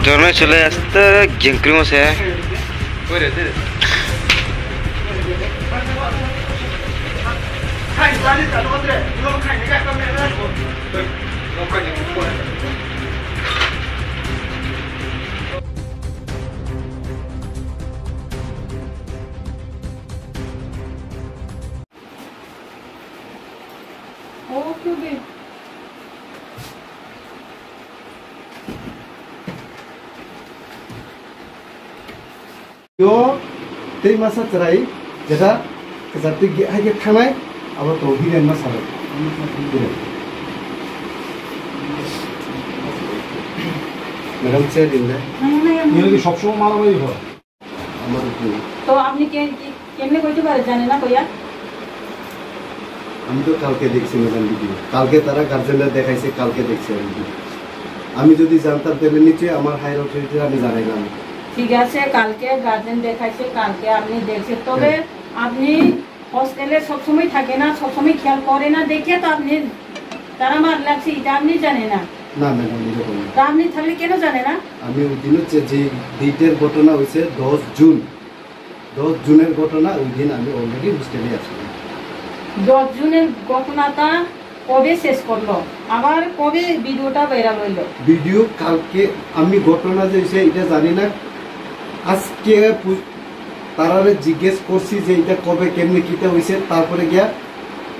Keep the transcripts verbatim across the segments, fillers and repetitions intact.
Dormai chole asta jengkrimo se. Yo, tei masa chwrai, jeta, kwchar twi ge-, hai khe thanai, abo to hiren masa rok. Madam, chair din de. Nini ki sob somoi mala bai ho? Amar upor. তো আপনি কে-, কি, কেমনে কইতে পারে জানে না কইয়া? আমি তো কালকে দেখছি ম্যাডাম ভিডিও। কালকে তারা গার্জেনরা দেখাইছে, কালকে দেখছি আমি ভিডিও। আমি যদি জানতাম তাহলে নিশ্চয়ই আমার হায়ার অথরিটির আমি জানাইলাম। ঠিক আছে, কালকে গার্জেন দেখাইছে, কালকে আপনি দেখছেন। তবে হ্যাঁ। আপনি হোস্টেলে সবসময় থাকে না, সবসময় খেয়াল করে না, দেখে তো আপনি তারা মার লাগছে, এটা আপনি জানেন না। না ম্যাডাম, এরকম না। তা আপনি তাহলে কেন জানেন না? আমি ওই দিন হচ্ছে যে ডেটের ঘটনা হয়েছে দশ জুন, দশ জুনের ঘটনা, ওই দিন আমি অলরেডি হোস্টেলে আছি। দশ জুনের ঘটনাটা কবে শেষ করলো, আবার কবে ভিডিওটা ভাইরাল হইলো? ভিডিও কালকে, আমি ঘটনা যে হয়েছে এটা জানি না। আজকে পু-, তারারে জিজ্ঞেস করছি যে এটা কবে, কেমনে, কিতা হয়েছে। তারপরে গিয়া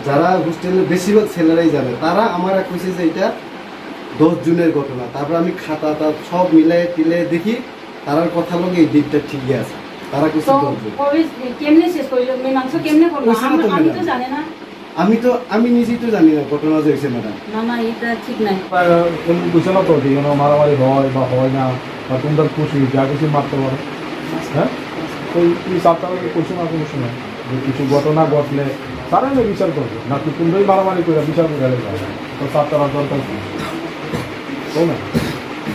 যারা হোস্টেলের বেশিরভাগ ছেলেরাই জানে, তারা আমারে কইছে যে এটা দশ জুনের ঘটনা। তারপরে আমি খাতা তা সব মিলাই টিলাই দেখি, তারার কথা লগে এই ডেটটা ঠিকই আছে। তারা কইছে তো দশ জুন। কবে, কেমনে শেষ করলো? মীমাংসা কেমনে করলো? কইছে না তো আমি, আমি তো ম্যাডাম। জানি না। আমি তো, আমি নিজেই তো জানি না ঘটনা যে হয়েছে ম্যাডাম। না, না, এটা ঠিক নাই। আহ, এমন কইছে না তো যে কোনো মারামারি হয় বা হয় না, বা তোমরা খুশি, যা কিছু মারতে পারো। হ্যাঁ? ওই, ওই সাতটা বাজে কইছে না কোনো সময় যে কিছু ঘটনা ঘটলে তারা না বিচার করবে, না তুই কোনটাই মারামারি করে বিচার করে গেলে যাবে। তো সাতটা বাজার দরকার কি? তাই না?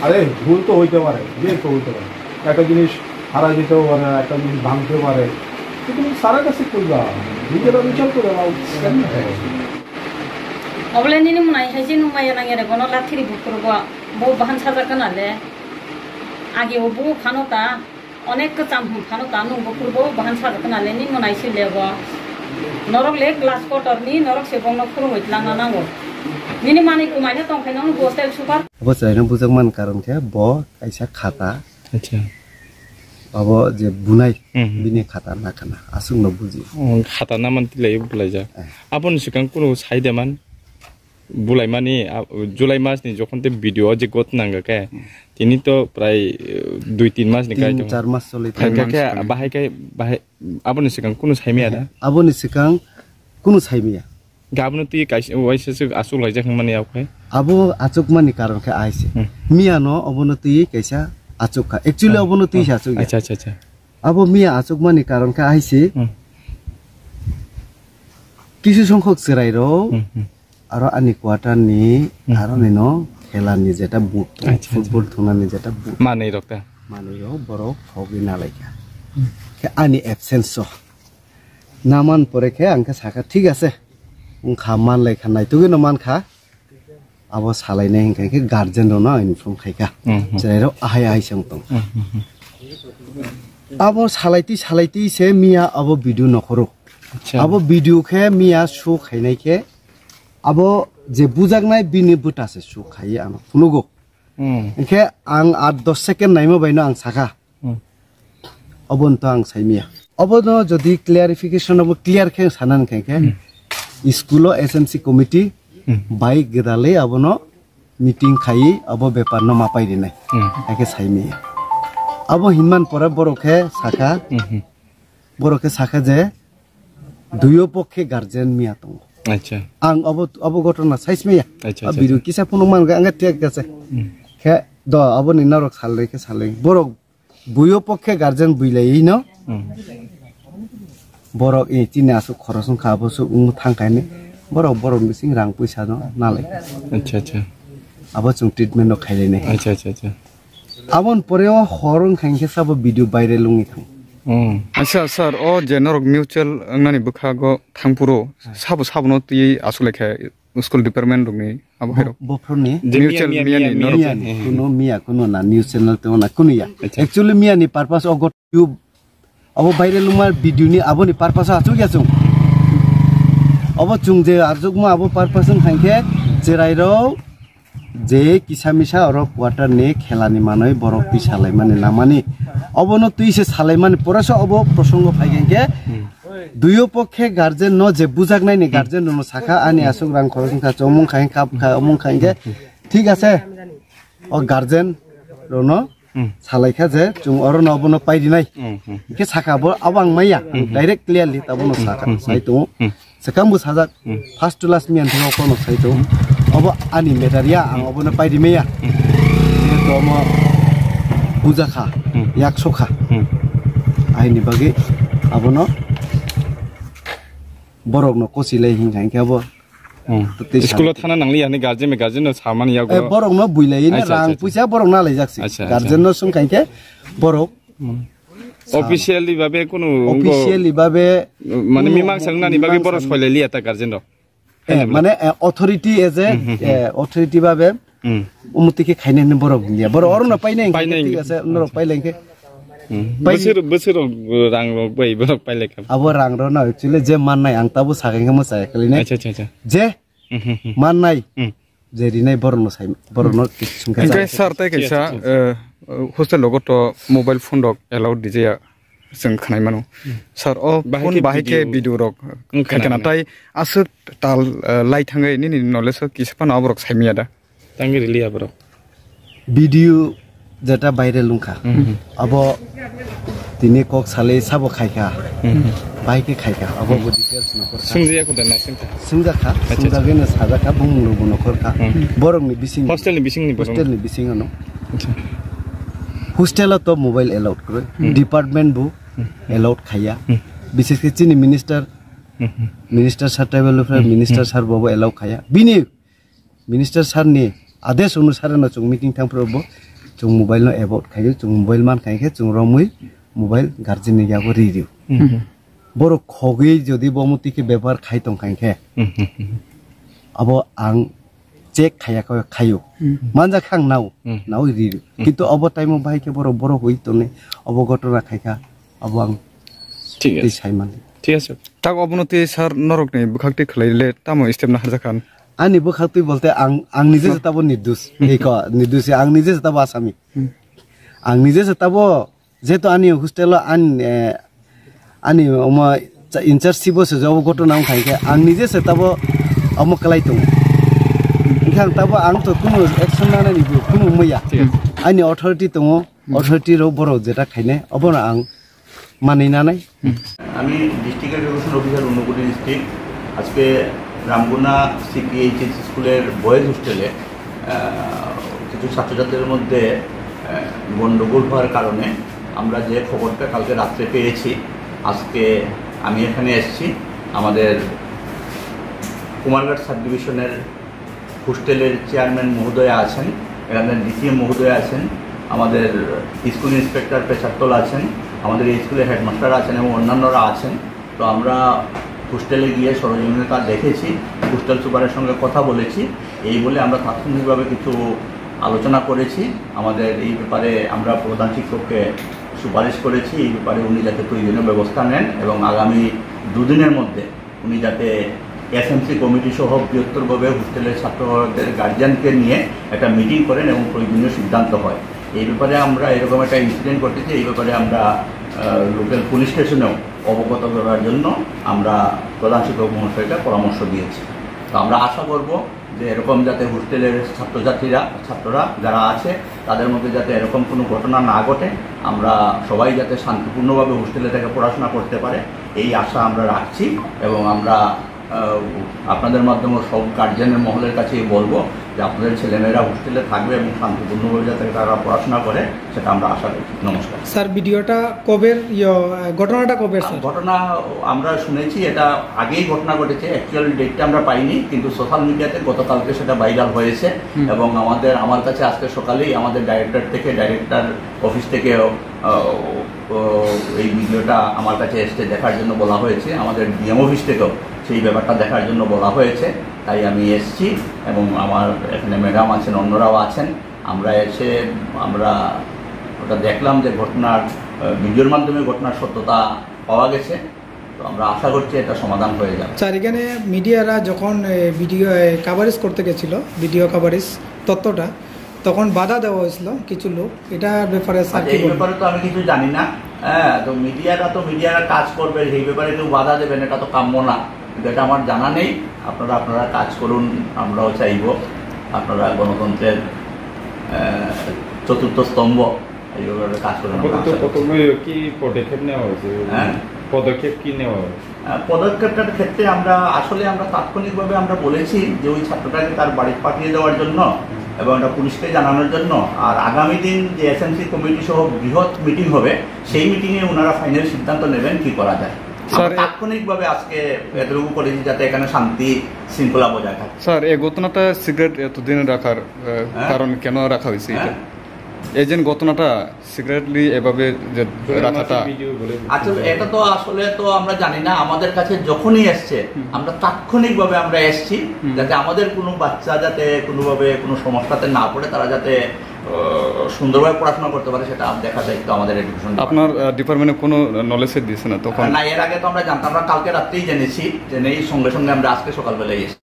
আরে, ভুল তো হইতে পারে, যে কেউ হইতে পারে। একটা জিনিস হারা যেতেও পারে, একটা জিনিস ভাঙতে পারে। কিন্তু তারা কাছে কইবা, নিজেরা বিচার করে নাও, কেন? Obolai nini mwnai hai se nung maya nang yare bono lathiri bukur bo, bo bahan sajak kana le. Agi o bu phano ta, onek kwcham hwn phano ta, nung bukur bo bahan sajak kana le, ni mwnai se le bo. Norok le class quarter ni, norok se bongno khurumwi tlangna nango. Nini manwi kwmaino tong khe nang hostel super. Abo chwraino bujak man karon khe bo kaisa khata. Acha. Abo je bunai, hmm, bini khata na khana, aswkno buji. Hmm, khata na man tilai bulaijak. Eh. Aboni swkang kunu sai de man, bulaimani, a, July mas ni jokhon te video o je got nang khe, hmm, tini to prai, eh, dui tin mas ni tin kai to. Char mas choli. Hai khe, bahai kai, bahai, aboni swkang kunu sai maya da? Aboni swkang kunu sai maya. Gabno twi kaisa waisa se achuk laijak hwnmani abo khe? Abo achukmani karon khe ahai se. Hmm. Miya no obono twi kaisa achuk kha. Actually, hmm, obono twi se achuk ya. Acha, acha, acha. Abo miya achukmani karon khe ahai se. Hmm. Kisu songkhok chwrai rok, hmm, hmm, aro ani quarter ni, hmm, aro nino khela ni jeta boot, acha, acha, football thunani jeta boot. Manwi rok ta? Manwi rok borok khogwi nalaikha. Hmm. Khe ani absence o. Na man pore khe ang khe sakha, "Thik ase, wng kha, man lai kha, naitugwi no man kha." Abo salainai hwn khe guardian rokno ang inform khai kha. Mhm. Chwrairok ahai ahai se wng tong. Mhm. Abo salaitwi salaitwi se miya abo video nokhoro. Acha. Abo video khe miya show khainai khe abo je bujaknai bini bwta se show khaiwi ano phunugo. Hmm. Hwnkhe ang aat dos second naima baino ang sakha. Hmm. Obono to ang saimaya. Obono jodi clarification obo clear khe sana hwnkhe, hmm, school o S M C committee, hmm, bai gwdalwi abono meeting khaiwi abo bepar no mapai rinai. Hmm. Hakhe saimaya. Abo hinman pore borok khe sakha, hmm, hmm, borok khe sakha je duiyo pokhe guardian miya tongo. Acha. Ang abo, abo ghotona saismaya. Acha, acha, video acha. Kisa phunuk man ang thik ase. Hmm. Khe do aboni norok salai khe salai. Borok buiyo pokhe guardian builaiwi no. Hmm. Borok i chini aswk khoros wngkha abo swk wng thangkhaini. Borok borok bising rang puisa no nalai. Acha, acha. Abo chwng treatment no khailainai. Acha, acha, acha. Aboni pore o hor wngkha hinkhe sabo video viral wngwi thang. Hmm. Acha sir, o je norok mutual wngnani bwkhago thangphuru sabo sabono twi aswk lai kha school department rokni abo hai rok. Bophurni Je miya, mutual miya, miyani miya, norok. Miya, Miyani, hmm. Kuno miya, kuno na news channel tongna kuno ya. Acha. Actually miyani purpose o got tube. Abo viral wngma video ni aboni purpose o achuk ya chung. Abo chung je achukma abo purpose wng khankhe cherai rok je kisa misa oro quarter ni khela ni manwi borok twi salai mani namani. Obono twi se salai mani pore se obo prosongo phai khankhe duyo pokhe guardian no je bujaknai ni guardian no sakha ani asuk rang khorok wngkha chomung khankhe kap kha omung khankhe thik ase o guardian rono Hmm. Salai kha je chung oro no obono pai rinai. Hmm, hmm. Hingke saka bo abo ang maya, hmm, hmm. Direct clearly tabo no saka, hmm, hmm, sai tongo. Hmm. Sekang bo sajak, hmm, first to last miyan thang kono sai tongo. Obo ani matter ya, ang obono pai rimaya. Hmm. Jehetu omo puja kha, hmm, yak sokha. Hmm. Aini bagwi abono borok no kosi lai hingkha hingke abo Hmm. Tei school o sal- thana nangliya hinwi guardian bai guardian no samani yago. Eh, borok no builai na. Acha, rang acha, acha. Puisa borok no alaijak si. Acha, acha. Guardian no sung khankhe borok. Hmm. Sal- Officially babe kunu wngbo. Officially babe mane kunu mimang sangnani bagwi mimang borok sang- soilai liya ta guardian rok. Eh, mane, eh, authority as a, hmm, hmm, hmm, eh, authority babe Hmm. Umutwi khe khaina hinwi borok wngya. Borok orono painai hwnkhe painai thik hwnkhe. Ase, norok pailai hwnkhe. Hmm. Pai- Bwswk, bwswk rok rang rok bai borok pailai kha. Abo rang rok no actually je mannai ang tabo sakha hwnkhe mwchaya khwlainai. Acha, acha, acha. Je Hmm, hmm, hmm. Mannai. Hmm. Je rinai borok no sai, borok no sungkha. Hwnkhe sir tei kaisa, eh, hostel rogo to mobile phone rok allowed di jaya. Chwng khwnai mano. Hmm. Sir, o bahai phone khe bahai khe video video rok wng khaikha na khna. Tai aswk tal, eh, lai thangwi nini knowledge o kisa phano aborok saimanya da? Tangwi riliya borok. Video jeta viral wngkha. Hmm. Abo tini kok salai sabo khaikha. Hmm. Bahai khe khaikha. Abo bo details no kor kha. Sungjiya kho da na sungkha? Sungjakha. Acha, acha. Sungjagwi no sajakha, bumung rok bo no kor kha. Hmm. Borok ni bising. Hostel ni bising ni borok. Hostel ni bising ano. Acha. Hostel o to mobile allowed kwrwi. Hmm. Department bo Hmm. Allowed khaiya. Hmm. Bises khe chini minister, Hmm, hmm. Minister sir tribal welfare Hmm, minister hmm. Sir bobo allow khaiya. Bini minister sir ni adesh onusare no chwng meeting thang phuru bo chwng mobile no avoid khaio, chwng mobile man khai khe chwng romwi mobile guardian ni yago ri rio. Hmm. Borok khogwi jodi bo muti khe bepar khai tong khai khe Hmm, hmm, hmm. Abo ang check khaya kho khayo. Hmm. Manjak kha ang nao, Hmm. Nao ri ri. Hmm. Kintu obo time o bahai khe borok, borok hui tongnai, obo gotona khai kha, abo ang Thik tei ase. Sai mani. Thik ase. Tak obono tei sir norok ni bwkhak twi khwlai le tamo step na harjak kha? Ani bwkhak twi bolte ang, ang nije Hmm. Jeta bo nirdos. Hmm. Eko, nirdos se ang nije jeta bo asami. Hmm. Ang nije jeta bo Jehetu ani hostel o ani, eh, ani omo cha-, in charge si bo se jobo gotona wng khai khe ang nije se tabo omo kwlai tongo. Hwnkhe ang tabo ang to kunu action nanani bo kunu wngya. Thik ase. Ani authority tongo, Hmm. Authority rok borok jeta khainai obono ang manwi nanai. Hmm. আমি district education officer Unakoti ডিস্ট্রিক্ট। আজকে রামগুনা সিপিএইচএস স্কুলের বয়েজ হোস্টেলে আহ, কিছু ছাত্রছাত্রীদের মধ্যে, আহ, গণ্ডগোল হওয়ার কারণে আমরা যে খবরটা কালকে রাত্রে পেয়েছি, আজকে আমি এখানে এসেছি। আমাদের কুমারঘাট সাব ডিভিশনের হোস্টেলের চেয়ারম্যান মহোদয়া আছেন, এখানে ডিসিএম মহোদয়া আছেন, আমাদের স্কুল ইন্সপেক্টর পেশারতল আছেন, আমাদের এই স্কুলের হেডমাস্টার আছেন এবং অন্যান্যরা আছেন। তো আমরা হোস্টেলে গিয়ে সরজমিনে তা দেখেছি, হোস্টেল সুপারের সঙ্গে কথা বলেছি। এই বলে আমরা তাৎক্ষণিকভাবে কিছু আলোচনা করেছি। আমাদের এই ব্যাপারে আমরা প্রধান শিক্ষককে সুপারিশ করেছি, এই ব্যাপারে উনি যাতে প্রয়োজনীয় ব্যবস্থা নেন এবং আগামী দুদিনের মধ্যে উনি যাতে এসএমসি কমিটি সহ বৃহত্তরভাবে হোস্টেলের ছাত্রদের গার্জিয়ানকে নিয়ে একটা মিটিং করেন এবং প্রয়োজনীয় সিদ্ধান্ত হয়। এই ব্যাপারে আমরা এরকম একটা ইনসিডেন্ট ঘটেছে, এই ব্যাপারে আমরা, আহ, লোকাল পুলিশ স্টেশনেও অবগত করার জন্য আমরা প্রধান শিক্ষক মহাশয়কে পরামর্শ দিয়েছি। তো আমরা আশা করব যে এরকম যাতে হোস্টেলের ছাত্রছাত্রীরা, ছাত্ররা যারা আছে, তাদের মধ্যে যাতে এরকম কোনো ঘটনা না ঘটে, আমরা সবাই যাতে শান্তিপূর্ণভাবে হোস্টেলে থেকে পড়াশোনা করতে পারে, এই আশা আমরা রাখছি। এবং আমরা, আহ, আপনাদের মাধ্যমে সব গার্জিয়ানের মহলের কাছে বলবো আপনাদের ছেলেমেয়েরা হোস্টেলে থাকবে এবং শান্তিপূর্ণভাবে যাতে তারা পড়াশোনা করে, সেটা আমরা আশা করি। নমস্কার। স্যার, ভিডিওটা কবের, ইয়ো, ঘটনাটা কবের, স্যার? ঘটনা আমরা শুনেছি, এটা আগেই ঘটনা ঘটেছে, অ্যাকচুয়াল ডেটটা আমরা পাইনি, কিন্তু সোশ্যাল মিডিয়াতে গতকালকে সেটা ভাইরাল হয়েছে। হুম। এবং আমাদের, আমার কাছে আজকে সকালেই আমাদের ডাইরেক্টর থেকে, ডাইরেক্টর অফিস থেকেও, আহ, ও, এই ভিডিওটা আমার কাছে এসছে, দেখার জন্য বলা হয়েছে। আমাদের ডিএম অফিস থেকেও সেই ব্যাপারটা দেখার জন্য বলা হয়েছে, তাই আমি এসছি এবং আমার এখানে ম্যাডাম আছেন, অন্যরাও আছেন। আমরা এসে আমরা ওটা দেখলাম যে ঘটনার, আহ, ভিডিওর মাধ্যমে ঘটনার সত্যতা পাওয়া গেছে। তো আমরা আশা করছি এটা সমাধান হয়ে যাবে। স্যার, এখানে মিডিয়ারা যখন, এ, ভিডিও, এ, কাভারেজ করতে গেছিল, ভিডিও কাভারেজ তথ্যটা, তখন বাধা দেওয়া হয়েছিল কিছু লোক, এটার ব্যাপারে স্যার আচ্ছা, কি এই বলবেন? ব্যাপারে তো আমি কিছু জানি না। হ্যাঁ, তো মিডিয়ারা তো মিডিয়ারা কাজ করবে, সেই ব্যাপারে কেউ বাধা দেবেন, এটা তো কাম্য না। কিন্তু এটা আমার জানা নেই। আপনারা, আপনারা কাজ করুন, আমরাও চাইবো আপনারা গণতন্ত্রের, আহ, চতুর্থ স্তম্ভ, এই ব্যাপারে কাজ করুন, আমরা আপাতত আশা করছি। কতগুলো কি পদক্ষেপ নেওয়া হয়েছে? হ্যাঁ? পদক্ষেপ কি নেওয়া হয়েছে? আহ, পদক্ষেপটার ক্ষেত্রে আমরা আসলে, আমরা তাৎক্ষণিকভাবে আমরা বলেছি যে ওই ছাত্রটাকে তার বাড়ি পাঠিয়ে দেওয়ার জন্য এবং এটা পুলিশকে জানানোর জন্য। আর আগামী দিন যে এসএমসি কমিটি সহ বৃহৎ মিটিং হবে, সেই মিটিংয়ে ওনারা ফাইনাল সিদ্ধান্ত নেবেন কি করা যায়। আমরা স্যার, এ- তাৎক্ষণিকভাবে আজকে এতটুকু করেছি যাতে এখানে শান্তি শৃঙ্খলা বজায় থাকে। স্যার, এই ঘটনাটা সিক্রেট এতদিন রাখার, আহ, হ্যাঁ? কারণ কেন রাখা হয়েছে এটা? হ্যাঁ? এই যে ঘটনাটা সিক্রেটলি এভাবে যে রাখাটা। আচ্ছা, এটা তো আসলে তো আমরা জানি না। আমাদের কাছে যখনই এসছে, হুম। আমরা তাৎক্ষণিকভাবে আমরা এসছি, হুম। যাতে আমাদের কোনো বাচ্চা যাতে কোনোভাবে কোনো সমস্যাতে না পড়ে, তারা যাতে, আহ, সুন্দরভাবে পড়াশোনা করতে পারে, সেটা দেখার দায়িত্ব আমাদের এডুকেশন ডিপার্টমেন্ট। আপনার, আহ, ডিপার্টমেন্টে কোনো নলেজ দিয়েছে না তখন? না, এর আগে তো আমরা জানতাম না, কালকে রাত্রেই জেনেছি, জেনেই সঙ্গে সঙ্গে আমরা আজকে সকালবেলায় এসেছি।